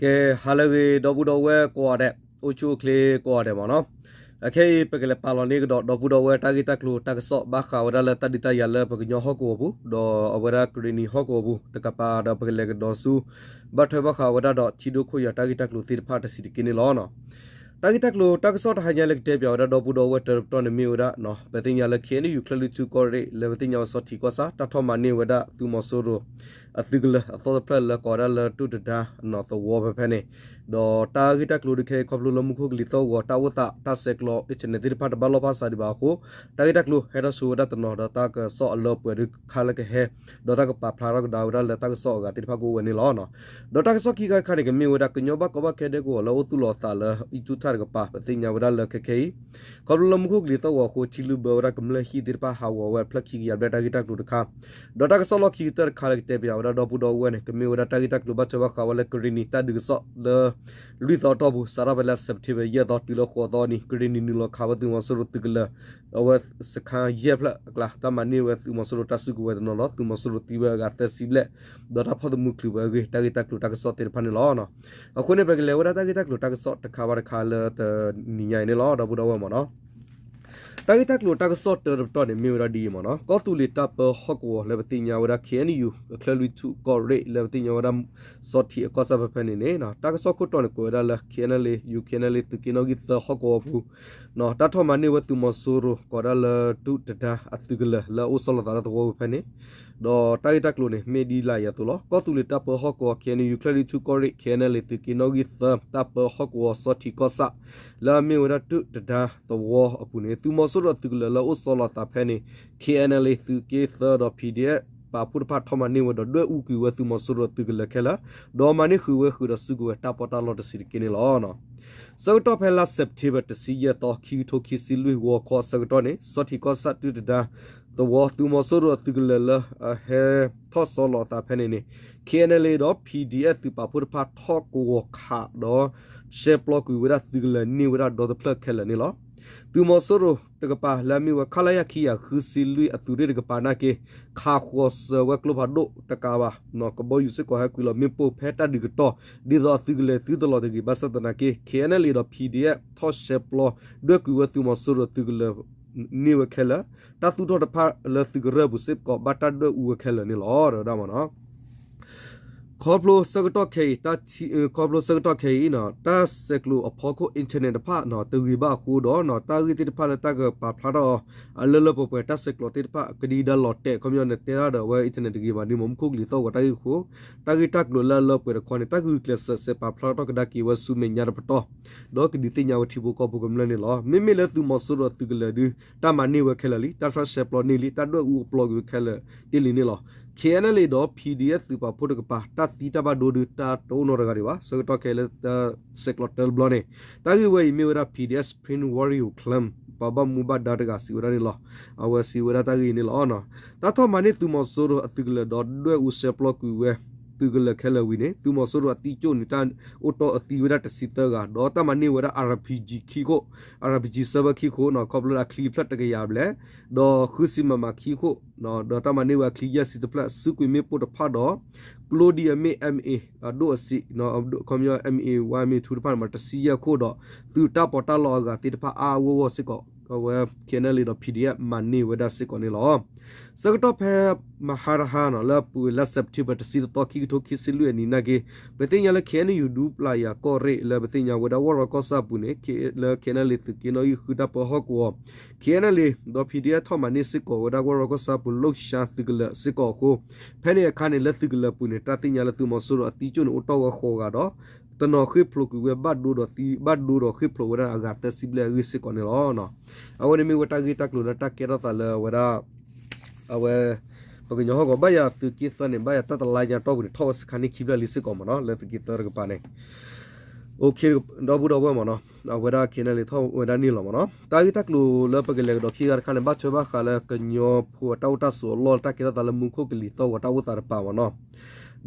ကဲ ဟါလၢအဂ့ၤ ဒီပုၢ်ဒီဝဲၢ်ကိးဂၤဒဲး, အိၣ်ဆူၣ်အိၣ်ချ့ကိးဂၤဒဲးမ့ၢ်နီၤ. အခဲအံၤ ပကလဲၤပာ်လီၤန့ၢ်ကဒီး ဒီပုၢ်ဒီဝဲၢ်တၢ်ဂ့ၢ်တၢ်ကျိၤတၢ်ကစီၣ် ဘၣ်ဃးဝဲဒၣ်လၢတၢ်ဒုးတၢ်ယၤလၢပကညီဟီၣ်ကဝီၤပူၤ ဒီးအဝဲဒၣ်ကရ့ၣ်နံၤဟီၣ်ကဝီၤပူၤတကပၤဒီး ပကလဲၤကဒီးဆူ ဘၣ်ထွဲဘၣ်ဃးဝဲဒၣ်ဒီးထံဒိၣ်ခိၣ်ယွၤတၢ်ဂ့ၢ်တၢ်ကျိၤသ့ၣ်တဖၣ်တဆံးတက့ၢ်န့ၣ်လီၤ. တၢ်ဂ့ၢ်တၢ်ကျိၤတၢ်ကစီၣ်တဟါညါလၢကတဲပၠးဝဲဒၣ်ဒီပုၢ်ဒီဝဲၢ်တၢတပတီၢ်န့ၣ်မ့ၢ်ဝဲဒၣ် ပသ့ၣ်ညါလၢ ခ့ၣ်အဲၣ်ယူၣ် ချၢၣ်လွံၢ်ထူၣ်ကီၢ်ရ့ၣ် လၢပသ့ၣ်ညါဝဲစီၤထံးကီၢ်ဆၣ် တၢ်ထီၣ်မၤန့ၢ်ဝဲဒၣ်သုးမီၤစိရိၤ အသုးကလၢၤအသီတဖျၢၣ်လၢကိးဝဲဒၣ်လၢ တူၣ်တဒါသဝီဖဲဖဲန့ၣ်, ဒီးတၢ်ဂ့ၢ်တၢ်ကျိၤဒုးခဲအံၤ ခီဖျိလၢမူခိၣ်ကလံၤသီၣ်ဂီၤတၢ်အိၣ်သး တၢ်ဆဲးကျိး internet သ့ၣ်တဖၣ်တဘၣ်လီၢ်ဖးစးဒံးဘၣ်အဃိ တၢ်ဂ့ၢ်တၢ်ကျိၤဟဲထီၣ်ဆိဝဲဒၣ်တနီၤ ဒီးတၢ်ကစီၣ်အလၢပှဲၤဒုးခါလၢကဟဲ ဒီးတၢ်ကပာ်ဖျါထီၣ်ကဒါဝဲဒၣ်လၢတၢ်ကစီၣ်အဂၤသ့ၣ်တဖၣ်ကအိၣ်ဝဲန့ၣ်လီၤ. ဒီးတၢ်ကစီၣ်ခံခါတခါန့ၣ် ကမ့ၢ်ဝဲဒၣ်ကညီဘၣ်ကီဘၣ်ခဲဒဲကဝီၤလၢအိၣ်သူၣ်လီၤအသးလၢ အံးထူၣ်ထၣ်တကပၤ ပသ့ၣ်ညါဝဲဒၣ်လၢခဲခဲအံၤ ခီဖျိလၢမူခိၣ်ကလံၤသီၣ်ဂီၤအဃိ ထံလုၢ်ဘၢဝဲဒၣ်ကမျၢၢ်ဟံၣ်သ့ၣ်တဖၣ်ဟးဂီၤဝဲဖျၢၣ်ခံကယၤဘျဲၣ်တၢ်ဂ့ၢ်တၢ်ကျိၤတခါ, ဒီးတၢ်ကစီၣ်လီၢ်ခံကတၢၢ်တခါလၢကတဲပၠးဝဲဒၣ်ဒီပုၢ်ဒီဝဲၢ်န့ၣ် ကမ့ၢ်ဝဲဒၣ်တၢ်ဂ့ၢ်တၢ်ကျိၤဘၣ်ထွဲဘၣ်ဃးဝဲလၢကရ့ၣ်နံၤတၢ်ဒုးကစီၣ်လၢ လွံၢ်သီအတီၢ်ပူၤ စးထီၣ်ဖဲလၢ September ယဲၢ်သီတုၤလၢဃိးသီန့ၣ် ကရ့ၣ်နံၤနုာ်လီၤခးဝဲသုးမီၤစိရိၤသုးကလၢၤ အဝဲစခါယဲၢ်ဖျၢၣ်အကျါ တၢ်မၤန့ၢ်ဝဲသုးမီၤစိရိၤတၢ်စုကဝဲၤတနီၤဒီး သုးမီၤစိရိၤသံဝဲအဂၤသၢဆံဘျဲၣ် ဒီးတၢ်ဖီၣ်သမူချုးဝဲအဂ့ၢ် တၢ်ဂ့ၢ်တၢ်ကျိၤတၢ်ကစီၣ်သ့ၣ်တဖၣ်န့ၣ်လီၤ. အဃိန့ၣ် ပကလဲၤဝဲဒၣ်တၢ်ဂ့ၢ်တၢ်ကျိၤတၢ်ကစီၣ်တခါဘၣ်တခါလၢတနံၤညါအံၤန့ၣ်လီၤ ဒီပုၢ်ဒီဝဲၢ်မ့ၢ်နီၤ. တၢ်ဂ့ၢ်တၢ်ကျိၤတၢ်ကစီၣ်တၢတပတီၢ်န့ၣ် မ့ၢ်ဝဲဒၣ်ဒ်အံၤမ့ၢ်နီၤ, ကီၢ်သူလ့ၤတၢ်ပၢဟီၣ်ကဝီၤလၢပသ့ၣ်ညါဝဲဒၣ် ခ့ၣ်အဲၣ်ယူၣ် ချၢၣ်လွံၢ်ထူၣ်ကီၢ်ရ့ၣ် လၢပသ့ၣ်ညါဝဲဒၣ် စီၤထံးအကီၢ်ဆၣ်ဖဲဖဲန့ၣ်န့ၣ် တၢ်ကစီၣ်ခိၣ်တီန့ၣ်ကွဲးဝဲဒၣ်လၢ ခ့ၣ်အဲၣ်ယူၣ် ခ့ၣ်အဲၣ်ယူၣ် သုးက့နီၣ်ဂံၢ်သၢဟီၣ်ကဝီၤပူၤ တၢ်ထီၣ်မၤန့ၢ်ဝဲသုးမီၤစိရိၤ ကိးဒၣ်လၢ တူၣ်တဒါအသုးကလၢၤ လၢအအိၣ်ဆီလီၤသးလၢသဝီပူၤဖဲန့ၣ် ဒီးတၢ်ဂ့ၢ်တၢ်ကျိၤန့ၣ် မ့ၢ်ဒ်လာ်အံၤအသိးလီၤ. ကီၢ်သူလ့ၤတၢ်ပၢဟီၣ်ကဝီၤ ခ့ၣ်အဲၣ်ယူၣ် ချၢၣ်လွံၢ်ထူၣ်ကီၢ်ရ့ၣ် ခ့ၣ်အဲၣ်ယူၣ် သုးက့နီၣ်ဂံၢ်သၢ တၢ်ပၢဟီၣ်ကဝီၤ စီၤထံးကီၢ်ဆၣ် လၢအမ့ၢ်ဝဲဒၣ်တူၣ်တဒါသဝီအပူၤန့ၣ် သုးမီၤစိရိၤအသုးကလၢၤလၢအအိၣ်ဆီလီၤသးဖဲန့ၣ် ခ့ၣ်အဲၣ်ယူၣ် သုးက့သၢဒီး ပီၣ်ဒီအ့ၣ် ပာ်ဖှိၣ်တဖၣ်ထီၣ်မၤန့ၢ်ဝဲဒီး ဒွဲၣ်အူကွံာ်ဝဲသုးမီၤစိရိၤအသုးကလၢၤခဲလၢာ်, ဒီးမၤန့ၢ်ဃုာ်ဝဲဃုာ်ဒီးစုကဝဲၤတၢ်ပီးတၢ်လီတဆံးတက့ၢ်န့ၣ်လီၤ. ဆၢကတီၢ်ဖဲလါ September တဆံယဲၢ်သီ ခံကထိခံဆံလွံၢ်ဂီၤခီအဆၢကတီၢ်န့ၣ် စီၤထံးကီၢ်ဆၣ်တူၣ်တဒါသဝီ သုးမီၤစိရိၤအသုးကလၢၤလၢအဟဲထီၣ်ဆီလီၤအသးဖဲန့ၣ်န့ၣ် ခ့ၣ်အဲၣ်ယူၣ် ဒီး ပီၣ်ဒီအ့ၣ် သုးပာ်ဖှိၣ်တဖၣ်ထီၣ်ကဝီၤခးဒီး ဆှဲပျီကွံာ်ဝဲဒၣ်သုးကလၢၤန့ၢ်ဝဲဒၣ်ဒီတဖျၢၣ်ခဲလၢာ်န့ၣ်လီၤ. သုးမီၤစိရိၤတကပၤလၢအမ့ၢ်ဝဲ ခလရ ခံကယၤဃုဆံလွံၢ် အသုးရ့ၣ်တကပၤနာ်က့ ခးဃီၤစၢၤဝဲကျိဖးဒိၣ်တကးဘၣ် ကဘီယူၤစ့ၢ်ကီးဟဲကွံာ်လီၤမ့ၣ်ပိၢ်ဖဲတၢ်ဒုးကတီၢ် ဒ်သိးအသုးကလၢၤသုတလီၤတဂ့ၤ ဘၣ်ဆၣ်သနာ်က့ ခ့ၣ်အဲၣ်ယူၣ် ဒီး ပီၣ်ဒီအ့ၣ် ထီၣ်ဆှဲပျီ ဒွဲၣ်ကွံာ်ဝဲသုးမီၤစိရိၤသုးကလၢၤန့ၢ်ဝဲခဲလၢာ်, တၢ်သူၣ်ထီၣ်တဖၣ်လၢသုးကရၢၢ်ပူၤစ့ၢ်ကီး ဘၣ်တၢ်ဒွဲၣ်အူဝဲခဲလၢာ်န့ၣ်လီၤ တဲဝဲဒၣ်မ့ၢ်နီၤ. ခီဖျိဆၢကတီၢ်ခဲအံၤ ခီဖျိဆၢကတီၢ်ခဲအံၤ တၢ်ဆဲးကျိးအဖီခိၣ် internet တဖၣ်တဂ့ၤဘၣ်အဃိဒီး တၢ်ဂ့ၢ်သ့ၣ်တဖၣ်လၢတၢ်ကပာ်ဖျါထီၣ်အီၤ အလၢလၢပှဲၤပှဲၤ တၢ်ဆဲးကျိးသ့ၣ်တဖၣ် ကဒံကဒါလီၤတဲာ် ခီပညီန့ၣ် တဲတၢ်ဒီးအဝဲ internet တဂ့ၤဘၣ်ဒ်မ့ၢ် မူခိၣ်ကလံၤသီၣ်ဂီၤတၢ်ဂ့ၢ်အဃိ တၢ်ဂ့ၢ်တၢ်ကျိၤလၢအလၢပှဲၤတခီန့ၣ် တၢ်ဂုာ်ကျဲးစၢးစဲးပာ်ဖျါထီၣ်ကဒါက့ၤဝဲဆူမဲာ်ညါတပတီၢ် ဒီးကဒုးသ့ၣ်ညါဝဲထံဖိကီၢ်ဖိကမျၢၢ်န့ၣ်လီၤ. မ့မ့ၢ်လၢသုးမီၤစိရိၤအသုးကလၢၤဒု တၢ်မၤန့ၢ်ဝဲခဲလၢာ်လံ, တၢ်ထီၣ်ဆှဲပျီန့ၢ်လံ, တၢ်ဒွဲၣ်အူအပျီကွံာ်ဝဲခဲလၢာ်တ့ၢ်လံန့ၣ်လီၤ. ခ့ၣ်အဲၣ်ယူၣ် ဒီး ပီၣ်ဒီအ့ၣ် သုးပာ်ဖှိၣ်တကပၤ တၢ်သံတၢ်ဘၣ်ဒိဒု တၢ်တအိၣ်နီတဂၤဒံးဘၣ် ဆၢကတီၢ်ခဲအံၤလၢတၢ်ဆဲးကျိးတၢတဘျီန့ၣ် တၢ်ဂ့ၢ်ဝဲအံၤမ့ၢ်ဝဲဒၣ် ပီၣ်ဒီအ့ၣ် Spring Warrior Clan ပှၤဘၣ်မူဘၣ်ဒါတဂၤစံးဝဲဒၣ်န့ၣ်လီၤ. အဝဲစံးဝဲဒၣ်တၢ်ဂ့ၢ်အံၤန့ၣ်လီၤ. တၢ်ထီၣ်မၤန့ၢ်သုးမီၤစိရိၤအသုးကလၢၤဒီးဒွဲၣ်အူဆှဲပျီကွံာ်ဝဲ သုးကလၢၤခဲလၢာ်ဝံၤန့ၣ် သုးမီၤစိရိၤအသံကၠိၣ်န့ၣ် တၢ်အိၣ်တီၢ်အသံဝဲဒၣ်တဆံသၢဂၤ ဒီးတၢ်မၤန့ၢ်ဝဲဒၣ် RPG ခံခိၣ်, RPG ဆၢဘၢၣ်ခံခိၣ် ခီဖျိလၢအချံတဖျၢၣ်တကယၤဘျဲၣ် ဒီးဃုဆံ MM ခံခိၣ် ဒီးတၢ်မၤန့ၢ်ဝဲအချံယဲၢ်ဆံတဖျၢၣ် စုကွံာ်မ့ၣ်ပိၢ်တဖၣ်ဒီး ကျိဒ်အမ့ၢ် MA အဒိၣ်အဆံး ခီပညီ MA one MA two တဖၣ်န့ၣ် တဆံယဲၢ်ခိၣ်ဒီး သုးတၢ်ပီးတၢ်လီအဂၤသ့ၣ်တဖၣ်အါအါဂီၢ်ဂီၢ်စ့ၢ်ကီး အဝဲ ခ့ၣ်အဲၣ်ယူၣ် ဒီး ပီၣ်ဒီအ့ၣ် မၤန့ၢ်ဝဲဒၣ်စ့ၢ်ကီးန့ၣ်လီၤ. ဆၢကတီၢ်ဖဲမဟါတဟါနီၤ လၢအပူၤလါ September တဆံတသီ ခံကထိခံဆံလွံၢ်အနံၤနာ်က့ ပသ့ၣ်ညါလၢ ခ့ၣ်အဲၣ်ယူၣ် ဒူပျၢ်ယၤကီၢ်ရ့ၣ် လၢပသ့ၣ်ညါဝဲဒၣ် ဝီၢ်ရီကီၢ်ဆၣ်အပူၤန့ၣ် လၢ ခ့ၣ်အဲၣ်ယူၣ် သုးက့နီၣ်ဂံၢ်ဃုတၢ်ပၢဟီၣ်ကဝီၤ ခ့ၣ်အဲၣ်ယူၣ် ဒီး ပီၣ်ဒီအ့ၣ် ထီၣ်မၤန့ၢ်စ့ၢ်ကီးဝဲဒၣ် ဝီၢ်ရီကီၢ်ဆၣ်အပူၤ လိၣ်ဆါသုးကလၢၤစ့ၢ်ကီးအဃိ ဖဲန့ၣ်အခါန့ၣ် လၢသုးကလၢၤပူၤန့ၣ် တၢ်သ့ၣ်ညါလၢသုးမီၤစိရိၤအသံကၠိၣ်န့ၣ် အိၣ်တီၢ်ဝဲဃိးဂၤဒီး တနီၤဃ့ၢ်ဖျိးကွံာ်ဝဲဘၣ်ဒိဒီးသံ ဘၣ်ဒိဒီးဃ့ၢ်ဖျိးဝဲဒၣ်အဂၤသၢဆံဘျဲၣ်အဂ့ၢ်စ့ၢ်ကီးန့ၣ်လီၤ. အဝဲန့ၣ်မ့ၢ်ဝဲတၢ်ဂ့ၢ်တၢ်ကျိၤလၢတၢ်ကဲထီၣ်သးလၢအဝဲဒၣ် အဝဲ ပကညီဟီၣ်ကဝီၤ ဘၣ်ယၤသုးက့သၢန့ၣ် ဘၣ်ယၤတၢ်တလါညါတီၢ်ပူၤန့ၣ် ထီၣ်ဝဲစခါန့ၣ်ခံဖျၢၣ်လံစ့ၢ်ကီးမ့ၢ်နီၤ လၢသုးက့သၢတကပၤန့ၣ် ဒီပုၢ်ဒီဝဲၢ်မ့ၢ်နီၤ အဝဲဒၣ် ခ့ၣ်အဲၣ်ယူၣ် ထီၣ်ဝဲဒၣ်န့ၣ်လီၤမ့ၢ်နီၤ. တၢ်ဂ့ၢ်တၢ်ကျိၤလၢပကလဲၤကဒီးခံဂၤတခါန့ၣ် ဘၣ်ထွဲဘၣ်ဃးလၢကညီဖိအတၢ်အိၣ်တၢ်ဆိးအလီၢ် တၢ်ကဲထီၣ်သးလၢမူခိၣ်ကလံၤသီၣ်ဂီၤတၢ်အိၣ်သးတကပၤမ့ၢ်နီၤ.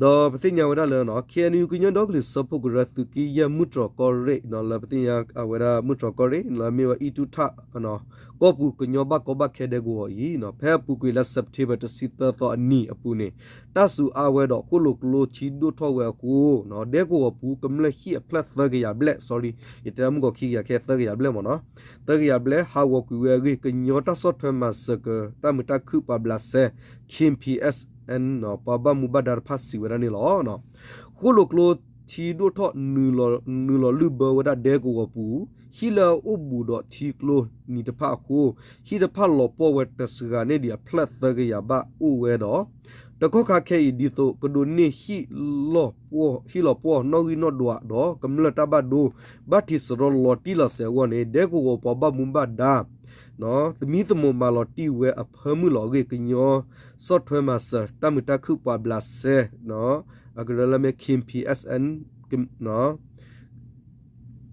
ဒီးပသ့ၣ်ညါဝဲဒၣ်လၢ ခ့ၣ်အဲၣ်ယူၣ် ကညီဒီကလုာ်စၢဖှိၣ်ကရၢသုးက့ယဲၢ် မုၢ်တြီၤကီၢ်ရ့ၣ် လၢပသ့ၣ်ညါအဝဲဒၣ်မုၢ်တြီၤကီၢ်ရ့ၣ် လၢအမ့ၢ်ဝဲအံၣ်ထူၣ်ထၣ် ကီၢ်ပူၤကညီဘၣ်ကီဘၣ်ခဲဒဲကဝီၤအံၤ ဖဲအပူၤကွံာ်လါ September တဆံသၢသီအနံၤအပူၤန့ၣ် တၢ်စူၤအါဝဲဒီးဃိၣ်လိာ်ကျိထံဒိၣ်ထီၣ်ဝဲအဃိ ဒဲကဝီၤပူၤကမျၢၢ်ဟံၣ်အဖျၢၣ်သၢကယၤဘျဲၣ် sorry ယတဲဒၣ်မုၢ်ကီၤခံကယၤ ခဲသၢကယၤဘျဲၣ်မ့ၢ်နီၤ, သၢကယၤဘျဲၣ် ဟးဂီၤကွံာ်ဝဲအဂ့ၢ် ကညီတၢ်ဆီၣ်ထွဲမၤစၢၤက တၢ်မုာ်တၢ်ခုၣ်ပှၤဘျးစဲ K P S N ပှၤဘၣ်မူဘၣ်ဒါတဖၣ်စံးဝဲဒၣ်န့ၣ်လီၤ. ဃိၣ်လိာ်ကျိထံဒိၣ်ထီၣ် နုာ်လီၤလုၢ်ဘၢဝဲဒၣ်ဒဲကဝီၤပူၤ ဟံၣ်လၢအအိၣ်ဘူးဒီးထံကျိနံၤတဖၣ်အဃိ ဟံၣ်တဖၣ်လီၤပှီၢ်ဝဲတစှၤန့ၢ်ဒံးအဖျၢၣ်သၢကယၤဘၣ်အိၣ်ဝဲဒီး တကီၢ်ခါခဲအံၤ ဒ်သိးကဒိးန့ၢ်ဟံၣ်လီၤပှီၢ် ဟံၣ်လီၤပှီၢ် နီၣ်ဂံၢ်နီၣ်ဒွးဒီးကမျၢၢ်တၢ်ဘၣ်ဒိ ဘၣ်ထံးစရီလီၤတံၢ်လီၤဆဲးအဂီၢ်န့ၣ် ဒဲကဝီၤပှၤဘၣ်မူဘၣ်ဒါ သမံသမိးမၤလီၤတံၢ်ဝဲအဖၢမုၢ်လီၤအဂ့ၢ် ကညီဆီၣ်ထွဲမၤစၢၤ တၢ်မုာ်တၢ်ခုၣ်ပှၤဘျးစဲ အကရၢလၢမ့ၢ် K P S N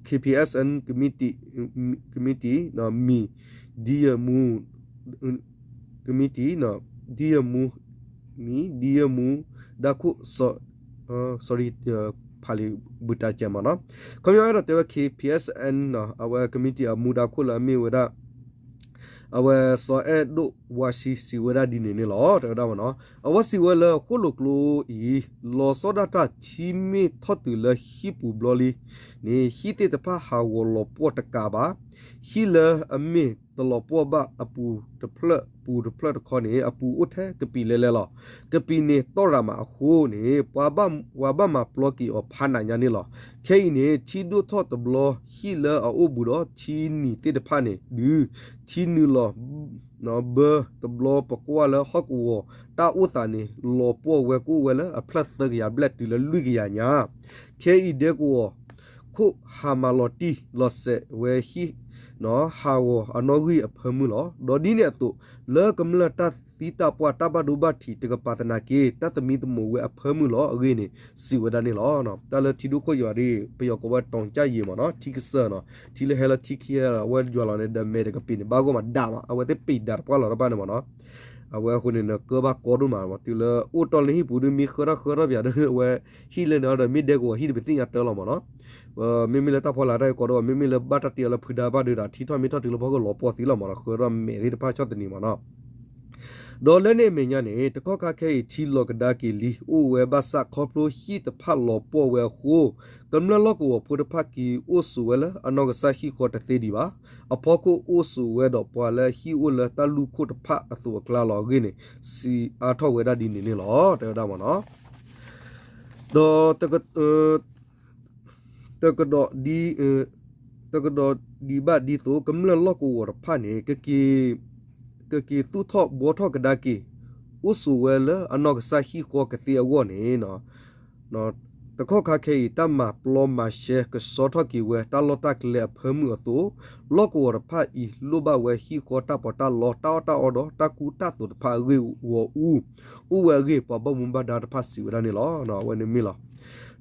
K P S N committee မံၤ ဒ်ယမူ committee ဒ်ယမူ မံၤ ဒ်ယမူ ဒါခိၣ် sorry ဖးလံာ်ဘုတၢ်ကဲမ့ၢ်နီၤ, ခီပညီအဲၣ်ဒိးတဲဝဲ K P S N အဝဲ committee အမူဒါခိၣ်လၢအမ့ၢ်ဝဲဒၣ် အဝဲစီၤအဲၣ်ဒိၣ်ဝါဆံစံးဝဲဒၣ်ဒ်န့ၣ်န့ၣ်လီၤ. တဲဝဲဒၣ်မ့ၢ်နီၤ အဝဲစံးဝဲလၢဃိၣ်လိာ်ကျိအံၤ လီၤဆီဒၣ်တၢ်ထံမ့ၢ်ထီၣ်တုၤလၢဟံၣ်ပူၤဘျီလံန့ၣ် ဟံၣ်သ့ၣ်တဖၣ်ဟးဂီၤလီၤပှီၢ်တကးဘၣ်, ဟံၣ်လၢအမ့ၢ်တလီၤပှီၢ်ဘၣ်အပူၤတဖျၢၣ်ပူၤတဖျၢၣ်တခီန့ၣ် အပူၤအိၣ်ထဲကပံာ်လဲလဲလီၤ. ကပံာ်န့ၣ်တီၢ်ရၤမးအဃိန့ၣ် ပှၤဘၣ်မၤပျီက့ၤအီၤဖးနးညါန့ၣ်လီၤ. ခဲအံၤန့ၣ် ထံဒိၣ်ထီၣ်တဘျီ ဟံၣ်လၢအအိၣ်ဘူးဒီးထံနံၤသ့ၣ်တဖၣ်န့ၣ် ဒုး ထံနုာ်လီၤ ဘၢတဘျီ ပကွၢ်လၢဟီၣ်ကဝီၤတၢ်အိၣ်သးန့ၣ် လီၤပှီၢ်ဝဲကအိၣ်ဝဲလၢအဖျၢၣ်သၢကယၤဘျဲၣ်တုၤလၢလွံၢ်ကယၤညါ, ခဲအံၤဒဲကဝီၤခိၣ်ဟးမၤလီၤတံၢ်လီၤဆဲးဝဲဟံၣ် ဟးဂီၤအနီၣ်ဂံၢ်အဖၢမုၢ်လီၤ. ဒီးဒ်န့ၣ်အသိး လၢကမျၢၢ်တၢ်သံတၢ်ပှၢ်တၢ်ဘၣ်ဒိဘၣ်ထံးတကပၤသနာ်က့ တၢ်သမံသမိးဝဲအဖၢမုၢ်လီၤအဂ့ၢ်န့ၣ် စံးဝဲဒၣ်န့ၣ်လီၤ. တၢ်လၢထံဒိၣ်ခိၣ်ယွၤဒ် ပယီၤကိးဝဲတီၤကၢ်ယံၤမ့ၢ်နီၤ ထံကစၢၢ်နီၤ ထံလၢဟဲလၢထံခံ အဝဲယွၤလီၤန့ၣ် ဒီးမဲာ်တကပံာ်န့ၣ် ဘၣ်ဂီၢ်မးဒၣ်မး အဝဲသ့ၣ်ပံာ်ဒၣ်တပှၢ်လီၤတဖၣ်န့ၣ်မ့ၢ်နီၤ အဝဲအဃိန့ၣ် နကၢဘၣ်ကီဒိၣ်မးမး တုၤလၢအိၣ်တီၢ်လၢဟံၣ်ပူၤဒ်မ့ၢ်ဃၢထီၣ်ဃၢထီၣ်ပယၤဒီး အဝဲဟံၣ်လၢန့ၣ်ဒီး မ့ၢ်ဒဲကဝီၤဟံၣ်တပသ့ၣ်ညါတၢ်လီၤမ့ၢ်နီၤ မ့မ့ၢ်လၢတၢ်ဖီလာ်တၢ်အံၤကီးဒီး မ့မ့ၢ်လၢဘၣ်တၢ်တ့အီၤလၢဖုဒါဘၣ်ဒုးဒီး ထံထီၣ်မ့ၢ်ထီၣ်တုၤလၢဖီခိၣ်လီၤပှီၢ်သံလီၤမ့ၢ်နီၤ ဃၢထီၣ်မဲာ်သ့ၣ်တဖၣ်ဆီၣ်သနံးမ့ၢ်နီၤ ဒီးလၢန့ၣ်အမဲာ်ညါန့ၣ် တကီၢ်ခါခဲအံၤထံလီၤကဒါက့ၤလံ အိၣ်ဝဲဘၣ်ဆၣ်ခီဖျိဟံၣ်တဖၣ်လီၤပှီၢ်ဝဲအဃိ ကမျၢၢ်လီၢ်ကဝီၤဖိတဖၣ်က့ၤအိၣ်ဆိးဝဲလၢအနီၢ်ကစၢ်ဟံၣ်ဃီတသ့ဒံးဘၣ်. အဖီခိၣ်အိၣ်ဆိးဝဲဒီးပှၤလၢဟံၣ်အိၣ်လၢတၢ်လူၢ်ခိၣ်တဖၣ်အသိးအကျါလီၤအဂ့ၢ်န့ၣ် စံးအါထီၣ်ဝဲဒၣ်ဒ်န့ၣ်န့ၣ်လီၤ. တဲဝဲဒၣ်မ့ၢ်နီၤ ဒီး တကဒီးဒံးဘၣ်ဒ်သိး ကမျၢၢ်လီၢ်ကဝီၤတဖၣ်န့ၣ် ကက့ၤသူၣ်ထီၣ်ဘှီထီၣ်ကဒါက့ၤ အိၣ်ဆိးဝဲလၢအနီၢ်ကစၢ်ဟံၣ်ဃီကသ့အဂီၢ်န့ၣ် တကီၢ်ခါခဲအံၤ တၢ်မၤပျီမၤရှဲကဆှီထီၣ်က့ၤဝဲ တၢ်လီၢ်တၢ်ကျဲအဖၢမုၢ်အသိး, လီၢ်ကဝီၤတဖၣ်အံၤ လိၣ်ဘၣ်ဝဲဟံၣ်ဃီတၢ်ပီးတၢ်လီ တၢ်အီၣ်တၢ်အီဒီးတၢ်ကူတၢ်သိးတဖၣ်အဂ့ၢ်ဂီၢ်အူ အိၣ်ဝဲအဂ့ၢ် ပှၤဘၣ်မူဘၣ်ဒါတဖၣ်စံးဝဲဒၣ်န့ၣ်လီၤ. အဝဲန့ၣ်မ့ၢ်လီၤ.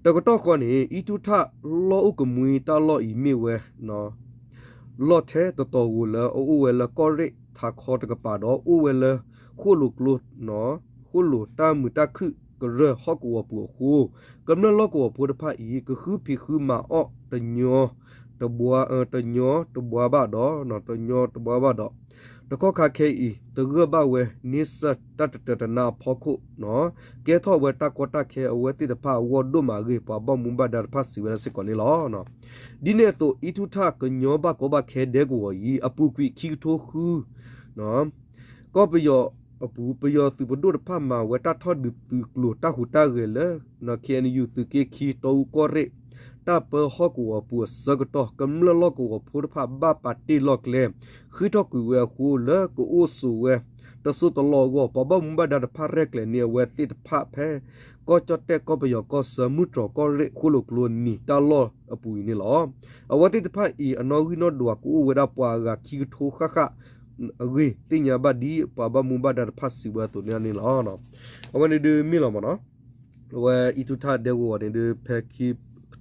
တကတီၢ်ဃီန့ၣ် အံၣ်ထူၣ်ထၣ်လီၢ်အိၣ်ကမှံတၢ်လီၢ်အံၤမ့ၢ်ဝဲ လီၢ်ထဲတတီၤဧိၤလၢအအိၣ်ဝဲလၢကီၢ်ရ့ၣ်ထးခီတကပၤဒီး အိၣ်ဝဲလၢ ဃိၣ်လိာ်ကျိ ဃိၣ်လိာ်တၢ်မုာ်တၢ်ခုၣ်ကရၢၢ်ဟီၣ်ကဝီၤပူၤအဃိ, ကမျၢၢ်လီၢ်ကဝီၤဖိတဖၣ်အံၤ ကဃုဖံးဃုမၤအီၣ်တညီ တညီတဘှါဘၣ်ဒီး တညီတဘှါဘၣ်ဒီး တကီၢ်ခါခဲအံၤ တဂၢၢ်ဘၣ်ဝဲန့ဆၢၣ်တၢ်တတၢၤတနါအဖီခိၣ် ကဲထီၣ်ဝဲတၢ်ကီတၢ်ခဲအဝဲသ့ၣ်တဖၣ်အဂီၢ်ဒိၣ်မးအဂ့ၢ် ပှၤဘၣ်မူဘၣ်ဒါတဖၣ်စံးဝဲဒၣ်စ့ၢ်ကီးန့ၣ်လီၤ. ဒ်န့ၣ်အသိး အံၣ်ထူၣ်ထၣ်ကညီဘၣ်ကီဘၣ်ခဲဒဲကဝီၤအံၤ အပူၤကွံာ်ခံကထိဃု ကီၢ်ပယီၤအပူၤ ပယီၤသုးပဒိၣ်တဖၣ်မၤဝဲတၢ်ထီၣ်ဒုးသုးကျိၤတၢ်ဟူးတၢ်ဂဲၤလၢ KNU သုးက့ခံ တီအူကီၢ်ရ့ၣ် တၢ်ပၢဟီၣ်ကဝီၤပူၤအဆၢကတီၢ် ကမျၢၢ်လီၢ်ကဝီၤဖိတဖၣ်ဘၣ်ပာ်တ့ၢ်လီၢ်ကျဲ ဃ့ထီၣ်ကွံာ်ဝဲအဃိ လၢကအိၣ်ဆိးဝဲ တစိၢ်တလီၢ်အဂီၢ် ပှၤဘၣ်မူဘၣ်ဒါတဖၣ်ရဲၣ်ကျဲၤန့ၢ်အဝဲသ့ၣ်တဖၣ်ဖဲ ကီၢ်ကၠီၣ်တဲၣ်ကီၢ်ပယီၤကီၢ်ဆၢ မုၢ်တြီၤကီၢ်ရ့ၣ် ဃိၣ်လိာ်ကျိနံၤတၢ်လီၢ်အပူၤအံၤန့ၣ်လီၤ. အဝဲသ့ၣ်တဖၣ်အံၤ အနီၣ်ဂံၢ်နီၣ်ဒွးကအိၣ်ဝဲဒၣ်ပှၤအဂၤခံကထိဃၣ်ဃၣ်အဂ့ၢ် သ့ၣ်ညါဘၣ်ဒ်ပှၤဘၣ်မူဘၣ်ဒါတဖၣ်စံးဝဲအသိးန့ၣ်န့ၣ်လီၤ. အဝဲန့ၣ်ဒုးမ့ၢ်လီၤမ့ၢ်နီၤ. အဝဲအံၣ်ထူၣ်ထၣ်ဒဲကဝီၤန့ၣ်ဒုး ဖဲခံ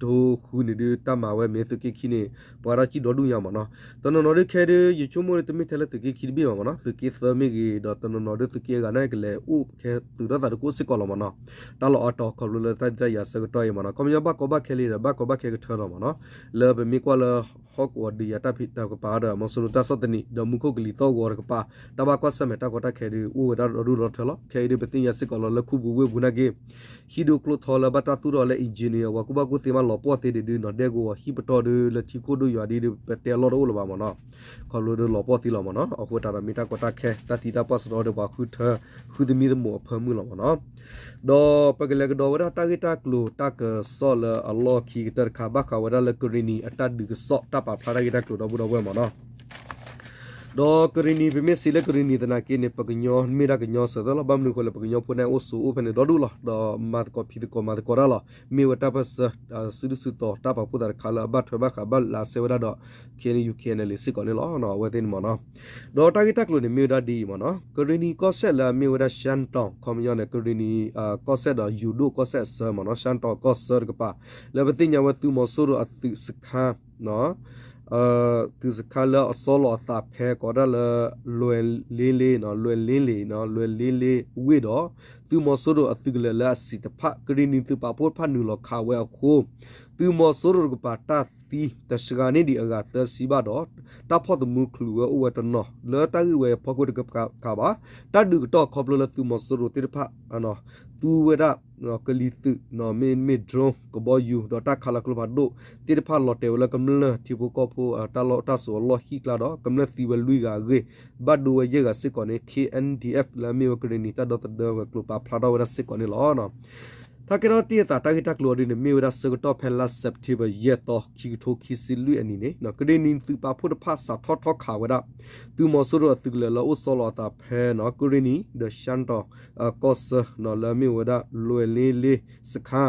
က သုးက့ခံကထိဃုန့ၣ်ဒုး တၢ်မၤဝဲမ့ၢ်သုးက့ခံန့ၣ် ပှၤဒၣ်ကံၣ်ဒီဒူၣ်ညါမ့ၢ်နီၤ. တနီၤနီၤဒုးခဲဒုး ယဆိကမိၣ်ဒုး တမ့ၢ်ထဲလၢသုးက့ခံတဘ့ၣ်ဘၣ်မ့ၢ်နီၤ, သုးက့သၢမ့ၢ်ဂ့ၤ ဒီးတနီၤနီၤဒုးသုးက့အဂၤနာ်ကလဲၤအိၣ်ခဲသုးဒီးသးတကိးစ့ၢ်ကီးလီၤမ့ၢ်နီၤ. တၢ်လီၢ်အါတီၤခီဖျိလၢတၢ်ဒုးတၢ်ယၤဆၢကတီၢ်အံၤမ့ၢ်နီၤ, ခီပညီဘၣ်ကီဘၣ်ခဲလံဒီး ဘၣ်ကီဘၣ်ခဲကထၢလီၤမ့ၢ်နီၤ. လၢပမ့ၢ်ကွၢ်လၢ ဟီၣ်ကဝီၤဒုးယၤတၢ်ဖံးတၢ်ကပၤဒီး မီၤစိရိၤတၢ်ဆီၣ်သနံး ဒီးမူခိၣ်ကလံၤသီၣ်ဂီၤတကပၤ တၢ်ဘၣ်ကွၢ်ဆၢၣ်မဲာ်တၢ်ကီတၢ်ခဲဒုး အိၣ်ဝဲဒၣ်ဒီဒူၣ်ဒီထၢလီၤ. ခဲအံၤဒုး ပသ့ၣ်ညါစ့ၢ်ကီးလီၤလၢခူပူၤဝ့ၢ်ပူၤနာ်က့ ဟံၣ်ဒိၣ်ကျိၣ်ထီလၢဘၣ်တၢ်သူၣ်ထီၣ်လၢ engineer ပှၤကူၣ်ဘၣ်ကူၣ်သ့မးလီၤပှီၢ်သ့ဒံးဒုးနီၤ, ဒဲကဝီၤဟံၣ်ပတီၢ်ဒုးလၢထံခိၣ်ဒိၣ်ယွၤဒ်ဒုး ပတဲအလီၢ်တအိၣ်လၢၤဘၣ်မ့ၢ်နီၤ. ခီဖျိဒုးလီၤပှီၢ်သ့လီၤမ့ၢ်နီၤ. အဃိသတးဒီးမ့ၢ်တၢ်ကီတၢ်ခဲ တၢ်သံတၢ်ပှၢ်စရီဒီးပှၤဃုထၢ ဃုသမံသမိးအဖၢမုၢ်လီၤမ့ၢ်နီၤ. ဒီးပကလဲၤကဒီးဝဲဒၣ်တၢ်ဂ့ၢ်တၢ်ကျိၤတၢ်ကစီၣ်လၢအလီၢ်ခံကတၢၢ်တခါ ဘၣ်ဃးဝဲဒၣ်လၢကရ့ၣ်နံၤအတၢ်ဒုးကစီၣ်တၢ်ပာ်ဖျါတၢ်ဂ့ၢ်တၢ်ကျိၤဒီပုၢ်ဒီဝဲၢ်မ့ၢ်နီၤ. ဒီးကရ့ၣ်နံၤ ပမ့ၢ်စံးလၢကရ့ၣ်နံၤသနာ်က့န့ၣ် ပကညီမ့ၢ်ဒၣ်ကညီစၢၤသၢလီၤ. ဘၣ်မနုၤအဃိလဲၣ် ပကညီဖိန့ၣ်အိၣ်ဆိးအိၣ်ဖဲန့ၣ်ဒီဒူၣ်လီၤ. ဒီးမၤသကိးဖံးသကိးမၤသကိးတၢ်လီၤ. မ့ၢ်ဝဲတၢ်ပၢၢ်ဆၢ စုဒုၣ်စုတီၤတၢ်ပာ်ဖှိၣ်သးတခါလၢအဘၣ်ထွဲဘၣ်ဃးဘၣ်လးစဲဝဲဒၣ်ဒီး KNU KNLA စ့ၢ်ကီးန့ၣ်လီၤ. အဝဲသ့ၣ်န့ၣ်မ့ၢ်နီၤ. ဒီးတၢ်ဂ့ၢ်တၢ်ကျိၤန့ၣ်မ့ၢ်ဝဲဒၣ်ဒ်အံၤမ့ၢ်နီၤ, ကရ့ၣ်နံၤကီၢ်စဲၣ်လၢအမ့ၢ်ဝဲဒၣ် ရှမ်းတောင် ခီပညီန့ၣ် ကရ့ၣ်နံၤ ကီၢ်စဲၣ်ဒီးယိၤဒိၣ်ကီၢ်စဲၣ်အဆၢမ့ၢ်နီၤ, ရှမ်းတောင်ကီၢ်ဆၢတကပၤ လၢပသ့ၣ်ညါဝဲသုးမီၤစိရိၤအသုးစခါ သုးစခါလၢအဆီလီၤအသးဖဲကိးဒၣ်လၢ လွယ်လင်းလေး လွယ်လင်းလေး လွယ်လင်းလေးဝ့ၢ်ဒီး သုးမီၤစိရိၤအသုးကလၢၤလၢအစံးတဖၣ် ကရ့ၣ်နံၤသုးပာ်ဖှိၣ်တဖၣ်နုာ်လီၤခးဝဲအဃိ သုးမီၤစိရိၤတကပၤတၢ်သံတစှၤန့ၢ်ဒံးအဂၤသၢဆံဘၣ်ဒီး တၢ်ဖီၣ်သမူချုးဝဲအိၣ်ဝဲတနီၤ လၢတၢ်ဂ့ၢ်ဝဲအဖီခိၣ်တကပၤဘၣ်. တၢ်ဒုးကတီၢ်ခီဖျိလၢသုးမီၤစိရိၤသ့ၣ်တဖၣ် သူဝဲဒၣ် ကလံၤသုး မ့မ့ၢ် drone ကဘီယူၤ ဒီးတၢ်ခးလီၤကျိဖးဒိၣ်သ့ၣ်တဖၣ်လီၤတဲာ်ဝဲလၢကမျၢၢ်ထံဖိကီၢ်ဖိ တၢ်လီၢ်တၢ်စိၤအလီၢ်ဟံၣ်ကျါဒီး ကမျၢၢ်သံဝဲလွံၢ်ဂၤအဂ့ၢ် ဘၣ်ဒိဝဲယဲၢ်ဂၤစ့ၢ်ကီးန့ၣ် KNDF လၢအမ့ၢ်ဝဲကရ့ၣ်နံၤတၢ်ဒီသဒၢဝဲၤကျိၤပာ်ဖျါထီၣ်ဝဲဒၣ်စ့ၢ်ကီးန့ၣ်လီၤ. တၢ်ကဲထီၣ်တ့ၢ်အသးတၢ်ဂ့ၢ်တၢ်ကျိၤအီၤဒုန့ၣ် မ့ၢ်ဝဲဒၣ်ဆၢကတီၢ်ဖဲလါစဲးပထ့ဘၢၣ် ယဲၢ်သီ ခံကထိခံဆံလွံၢ်အနံၤန့ၣ် ကရ့ၣ်နံၤသုးပာ်ဖှိၣ်တဖၣ်စးထီၣ်ထီၣ်ခးဝဲဒၣ် သုးမီၤစိရိၤအသုးကလၢၤလၢအိၣ်ဆီလီၤအသးဖဲ ကရ့ၣ်နံၤ ဒီး ရှမ်းတောင် ကီၢ်ဆၢ လၢအမ့ၢ်ဝဲဒၣ် လွယ်လင်းလေး စခါ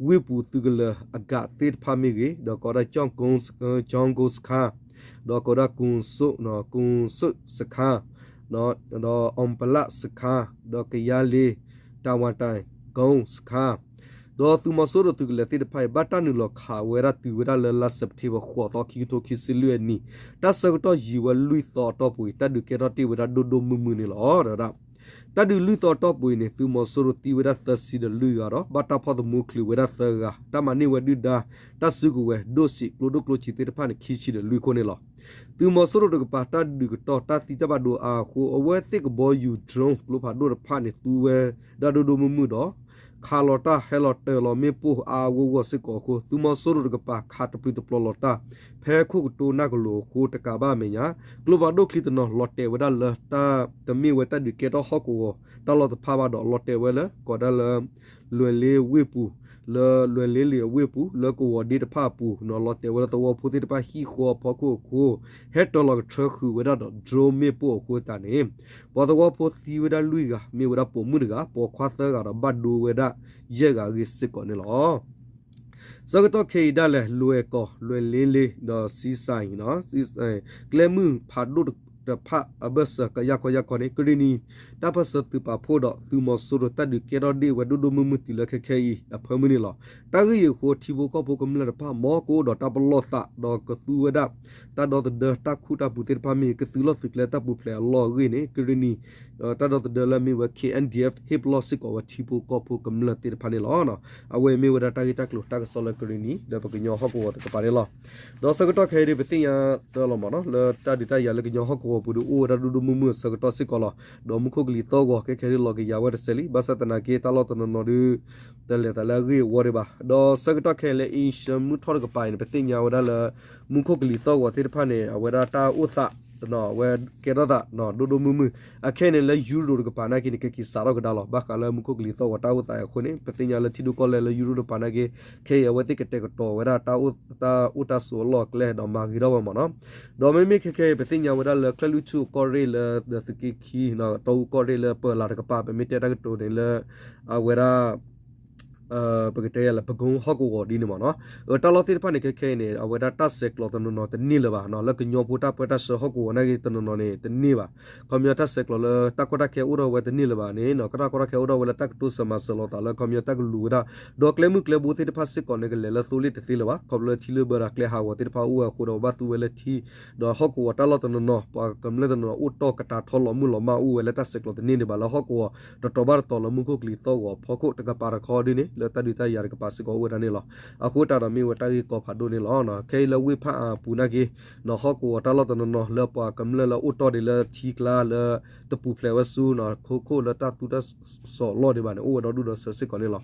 ဝ့ၢ်ပူၤသုးကလၢၤအကးသ့ၣ်တဖၣ်မ့ၢ်ဂ့ၤ ဒီးကိးဝဲဒၣ် ကၠီၣ်ကိစခါ ဒီးကိးဝဲဒၣ် ကုန်းဆိပ် ကုန်းဆိပ် စခါ ဒီး အောင်ပလတ် စခါ ဒီး ကယားလေး တာဝါတိုင် ကုန်း စခါ ဒီးသုးမီၤစိရိၤသုးကလၢၤသ့ၣ်တဖၣ်အံၤ ဘၣ်တၢ်နုာ်လီၤခးဝဲဒၣ်တုၤဝဲဒၣ်လၢလါစဲးပထ့ဘၢၣ် ဃိးသီ ခံကထိခံဆံလွံၢ်အနံၤ တၢ်ဆၢကတီၢ်ယံာ်ဝဲလွံၢ်သီအတီၢ်ပူၤအံၤ တၢ်ဒုးကဲထီၣ်တ့ၢ်ဝဲဒၣ်ဒိၣ်ဒိၣ်မုၢ်မုၢ်န့ၣ်လီၤ. တၢ်ဒုးလွံၢ်သီအတီၢ်ပူၤအံၤန့ၣ် သုးမီၤစိရိၤသံဝဲဒၣ်သၢဆံဒီးလွံၢ်ဂၤဒီး ဘၣ်တၢ်ဖီၣ်သမူချုးဝဲဒၣ်သၢဂၤ တၢ်မၤန့ၢ်ဝဲဒုၣ်ဒါ တၢ်စုကဝဲၤ ဒိၣ်စံး ကျိဒိၣ်ကျိဆံးသ့ၣ်တဖၣ်န့ၣ် ခံဆံဒီးလွံၢ်ခိၣ်န့ၣ်လီၤ. သုးမီၤစိရိၤတကပၤတၢ်ဒုးကတီၢ် တၢ်သံတၢ်ဘၣ်ဒိအါအဃိ အဝဲသ့ၣ်ကဘီယူၤ drone ကျိဖးဒိၣ်တဖၣ်န့ၣ် သူဝဲဒၣ်ဒိၣ်ဒိၣ်မုၢ်မုၢ်ဒီး ခးလီၤတၢ်ဟဲလီၤတၢၤလီၤမ့ၣ်ပိၢ်အါအါဂီၢ်ဂီၢ်စ့ၢ်ကီးအဃိ သုးမီၤစိရိၤတကပၤခးတပျုာ်တပျီၤလီၤတၢ် ဖဲခိၣ်ကတိၤနၢ်ကလိၤအဃိတကးဘၣ်အမဲာ်ညါ ကျိဖးဒိၣ်ချံတနီၤလီၤတဲာ်ဝဲဒၣ်လၢတၢ်တမ့ၢ်ဝဲတၢ်ဒုးကဲထီၣ်ဟီၣ်ကဝီၤ တၢ်လီၢ်တဖၣ်ဘၣ်ဒီး လီၤတဲာ်ဝဲလၢ ကိးဒၣ်လၢ လွယ်လင်းဝ့ၢ်ပူၤ လၢလွယ်လင်းလံၤအဝ့ၢ်ပူၤ လၢကဝီၤဒ့တဖၣ်အပူၤ လီၤတဲာ်ဝဲလၢသဝီဖိသ့ၣ်တဖၣ်ဟံၣ်ဃီအဖီခိၣ်အဃိ ဟဲတၢၤလီၤကထြၢဃုာ်ဝဲဒၣ်ဒီး drone မ့ၣ်ပိၢ်အဃိသတးန့ၣ် ပှၤသဝီဖိသံဝဲဒၣ်လွံၢ်ဂၤ မ့ၢ်ဝဲဒၣ်ပိာ်မုၣ်တဂၤ ပိာ်ခွါသၢဂၤဒီးဘၣ်ဒိဝဲဒၣ်ယဲၢ်ဂၤအဂ့ၢ်စ့ၢ်ကီးန့ၣ်လီၤ. ဆၢကတီၢ်ခဲအံၤဒၣ်လဲာ် လွယ်ကီၢ် လွယ်လင်းလံၤ ဒီး စံစၢ် ကျဲမုၢ်ဖးဒိၣ်တဖၣ်အဘၢၣ်စၢၤကယၢ်ခီယၢ်ခီန့ၣ် ကရ့ၣ်နံၤ တၢ်ပၢၢ်ဆၢသုးပာ်ဖှိၣ်ဒီးသုးမီၤစိရိၤတၢ်ဒုးကဲထီၣ်ဒ့ၣ်ဝဲဒိၣ်ဒိၣ်မုၢ်မုၢ်တုၤလၢခဲခဲအံၤအဖၢမုၢ်န့ၣ်လီၤ. တၢ်ဂ့ၢ်အံၤအဃိ ထံဖိကီၢ်ဖိကမျၢၢ်တဖၣ် မ်ကအိၣ်ဒီးတၢ်ပလီၢ်သး ဒီးကသူဝဲဒၣ် တၢ်ဒီသဒၢတၢ်ခူၣ်တၢ်ပူၤသ့ၣ်တဖၣ်မ့ၢ်ဂ့ၤ ကသုးလီၢ်သုးကျဲတၢ်ပူၤဖျဲးအလီၢ်အဂ့ၢ်န့ၣ် ကရ့ၣ်နံၤ တၢ်ဒီသဒၢလၢအမ့ၢ်ဝဲ KNDF ဟ့ၣ်ပလီၢ်စ့ၢ်ကီးဝဲထံဖိကီၢ်ဖိကမျၢၢ်သ့ၣ်တဖၣ်န့ၣ်လီၤ. အဝဲအံၤမ့ၢ်ဝဲဒၣ်တၢ်ဂ့ၢ်တၢ်ကျိၤတၢ်ကစီၣ်လၢကရ့ၣ်နံၤ ဒီးပကညီဟီၣ်ကဝီၤတကပၤန့ၣ်လီၤ. ဒီးဆၢကတီၢ်ခဲအံၤဒုး ပသ့ၣ်ညါတၢ်လီၤမ့ၢ်နီၤ လၢတၢ်ဒုးတၢ်ယၤလၢကညီဟီၣ်ကဝီၤပူၤဒုးအိၣ်ဝဲဒၣ်ဒိၣ်ဒိၣ်မုၢ်မုၢ်အဆၢကတီၢ်စ့ၢ်ကီးလီၤ. ဒီးမူခိၣ်ကလံၤသီၣ်ဂီၤခဲခဲဒုးလီၤကယၤဝဲတစဲးလံ ဘၣ်ဆၣ်သနာ်က့ တၢ်လီၢ်တနီၤနီၤဒုး တလဲၤသးလၢအဂ့ၢ်အဝီဒံးဘၣ်. ဒီးဆၢကတီၢ်ခဲအံၤလၢ အ့ရှၢၣ်မုၢ်ထီၣ်တကပၤအံၤန့ၣ် ပသ့ၣ်ညါဝဲဒၣ်လၢ မူခိၣ်ကလံၤသီၣ်ဂီၤသ့ၣ်တဖၣ်န့ၣ် အဝဲဒၣ်တၢ်အိၣ်သး အဝဲကဲထီၣ်သး ဒိၣ်ဒိၣ်မုၢ်မုၢ် အခဲအံၤန့ၣ်လၢယူရိၤတကပၤနာ်က့န့ၣ် ကက့ၤစးထီၣ်ကဒါလီၤ. ဘၣ်ဃးလၢမူခိၣ်ကလံၤသီၣ်ဂီၤတၢ်အိၣ်သးအံၤအဃိန့ၣ် ပသ့ၣ်ညါလၢထံဒိၣ်ကီၢ်လဲၢ်လၢယူရိၤတကပၤနာ်က့ ခဲအံၤအဝဲသ့ၣ်ကတဲာ်ကတီၤဝဲဒၣ် တၢ်အိၣ်တၢ်ဆိးအလီၢ်အကျဲဒီးမၤဂ့ၤထီၣ်ဝဲမ့ၢ်နီၤ. ဒီးမ့မ့ၢ်ခဲခဲအံၤ ပသ့ၣ်ညါဝဲဒၣ်လၢ ကၠဲၣ်လွံၢ်ထူၣ်ကီၢ်ရ့ၣ်လၢ ဒီးသုးက့ခံ တီအူကီၢ်ရ့ၣ်လၢပၢၤလၤတကပၤ ပမ့ၢ်တဲတၢ်ကတိၤန့ၣ်လၢ အဝဲဒၣ် ပကတဲယၤလၢ ပကုန်း ဟီၣ်ကဝီၤဒ်န့ၣ်မ့ၢ်နီၤ. အတၢ်လီၢ်သ့ၣ်တဖၣ်န့ၣ် ခဲခဲအံၤန့ၣ် အဝဲဒၣ်တၢ်ဆဲးကျိးတနီၤနီၤတန့ၢ်လၢၤဘၣ်နီၤ, လၢကညီဖိတၢ်ပၢတၢ်ဆှၢဟီၣ်ကဝီၤနာ်က့တနီၤနီၤန့ၣ် တန့ၢ်ဘၣ်. ခီပညီတၢ်ဆဲးကျိးလၢတၢ်ကီတၢ်ခဲအိၣ်ထီၣ်ဝဲတန့ၢ်လၢၤဘၣ်န့ၣ်နီၤ, တၢ်ကီတၢ်ခဲအိၣ်ထီၣ်ဝဲလၢတၢ်ကတိၤစၢၤမၤစၢၤလိာ်သးလၢ ခီပညီတၢ်ကလူၤဝဲဒၣ် ဒီးကျဲမုၢ်ကျဲဘိသ့ၣ်တဖၣ်စ့ၢ်ကီးန့ၣ် ကလဲၤလၢသိလ့ၣ်တသ့လၢၤဘၣ်. ခီဖျိလၢထံလၢဘၢဒီးကျဲဟးဂီၤသ့ၣ်တဖၣ်အိၣ်ဝဲအဃိဒီး ဘၣ်သူဝဲလၢထံ ဒီးဟီၣ်ကဝီၤတၢ်လီၢ်တနီၤနီၤ ပှၤကမျၢၢ်တနီၤနီၤ အိၣ်တီၢ်ကတာ်ထီၣ်လီၤမုၢ်လီၤမၢ်အိၣ်ဝဲလၢတၢ်ဆဲးကျိးတန့ၢ်ဒံးဘၣ် လၢဟီၣ်ကဝီၤတတီၤဘၣ်တတီၤလၢမူခိၣ်ကလံၤသီၣ်ဂီၤဖီခိၣ် တကပၤတခီဒ်န့ၣ် လၢတၢ်ဒုးတၢ်ယၤတကပၤစ့ၢ်ကီးအိၣ်ဝဲဒၣ်န့ၣ်လီၤ. အဃိတၢ်ဒီးမ့ၢ်ဝဲတၢ်ဂ့ၢ်ကီဖးဒိၣ်န့ၣ်လီၤ. ခဲအံၤလၢဝ့ၢ်ဖၣ်အၣ်အပူၤနာ်က့ နီၤ ဟီၣ်ကဝီၤတၢ်လီၢ်တနီၤနီၤ လၢပှၤကမျၢၢ်လၢအိၣ်တီၢ်ဒံးလၢထံကျါလၢ တပူၤဖျဲးဝဲဆူနီၤ ခိခိၣ်လၢတၢ်သူတၢ်စီၤလီၢ်ဒံးဘၣ်န့ၣ် အိၣ်ဝဲဒီဒူၣ်ဒီးစဲးစ့ၢ်ကီးန့ၣ်လီၤ.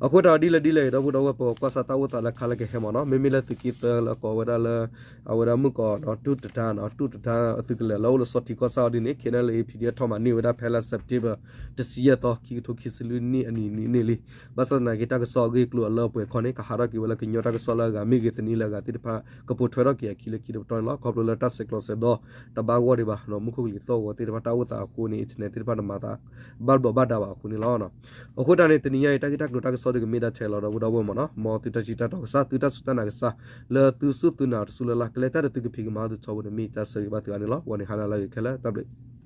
အဃိတၢ်ဒ်လဲၣ်ဒ်လဲၣ်အံၤ ဒီပုၢ်ဒီဝဲၢ် ပကွၢ်စၢ်တၢ်အိၣ်သးလၢခါလၢကဟဲမ့ၢ်နီၤ, မ့မ့ၢ်လၢသုးက့သၢလၢကိးဝဲဒၣ်လၢ အဝဲဒၣ်မုၢ်ကီး တူၢ်တဒါနီၤ, တူၢ်တဒါအသုးကလၢၤလၢအိၣ်လၢစီၤထံကီၢ်ဆၣ်အီၤဒ်န့ၣ် ခဲန့ၣ်လၢ P D F ထီၣ်မၤန့ၢ်ဝဲဒၣ်ဖဲလၢ September တဆံယဲၢ်သီ ခံကထိခံဆံလွံၢ်နံၣ်အနံၤန့ၣ်လံ. ဘၣ်ဆၣ်သနာ်က့ တၢ်ကစီၣ်အဂ့ၢ်အကျိၤအလၢအပှဲၤခီန့ၣ် ကဟးထီၣ်က့ၤဝဲလၢကညီတၢ်ကစီၣ်လၢအဂၤ မ့ၢ်ဂ့ၤ သန့ၤလၢအဂၤသ့ၣ်တဖၣ် ကပိာ်ထွဲထီၣ်က့ၤအခံလၢခံတပတီၢ်န့ၣ်လီၤ. ခီဖျိလၢတၢ်ဆဲးကျိးစဲးဒီး တဘၣ်ဂီၢ်ဒံးဘၣ်နီၤ, မူခိၣ်ကလံၤသီၣ်ဂီၤသ့ၣ်တဖၣ်တၢ်အိၣ်သးအဃိန့ၣ် internet သ့ၣ်တဖၣ်တမၤသး ဘၣ်ဘျီးဘၣ်ဒါဘၣ်အဃိန့ၣ်လီၤ. အဃိတၢ်န့ၣ် တနံၤညါအံၤ တၢ်ဂ့ၢ်တၢ်ကျိၤတၢ်ကစီၣ်ဒုးကမ့ၢ်ဒၣ်ထဲလီၤ ဒီပုၢ်ဒီဝဲၢ်မ့ၢ်နီၤ, မ်သုတၢ်ထံၣ်တၢ်တီကစၢ် သုတၢ်စူၢ်တၢ်နာ်ကစၢ် လၢသုစူၢ်သုနာ်တစူၢ်လၢ်လၢ် ကလဲၤတၢ်ဒီးသုကဖံးကမၤသုထီဘိန့ၣ် မ့ၢ်တၢ်ဆၢဂ့ၤဘၣ်သုဂၤန့ၣ်လီၤ. ဝံၤန့ၣ်ဟါနၤလၢအဂ့ၤခဲလၢာ် တၢ်ဘျုး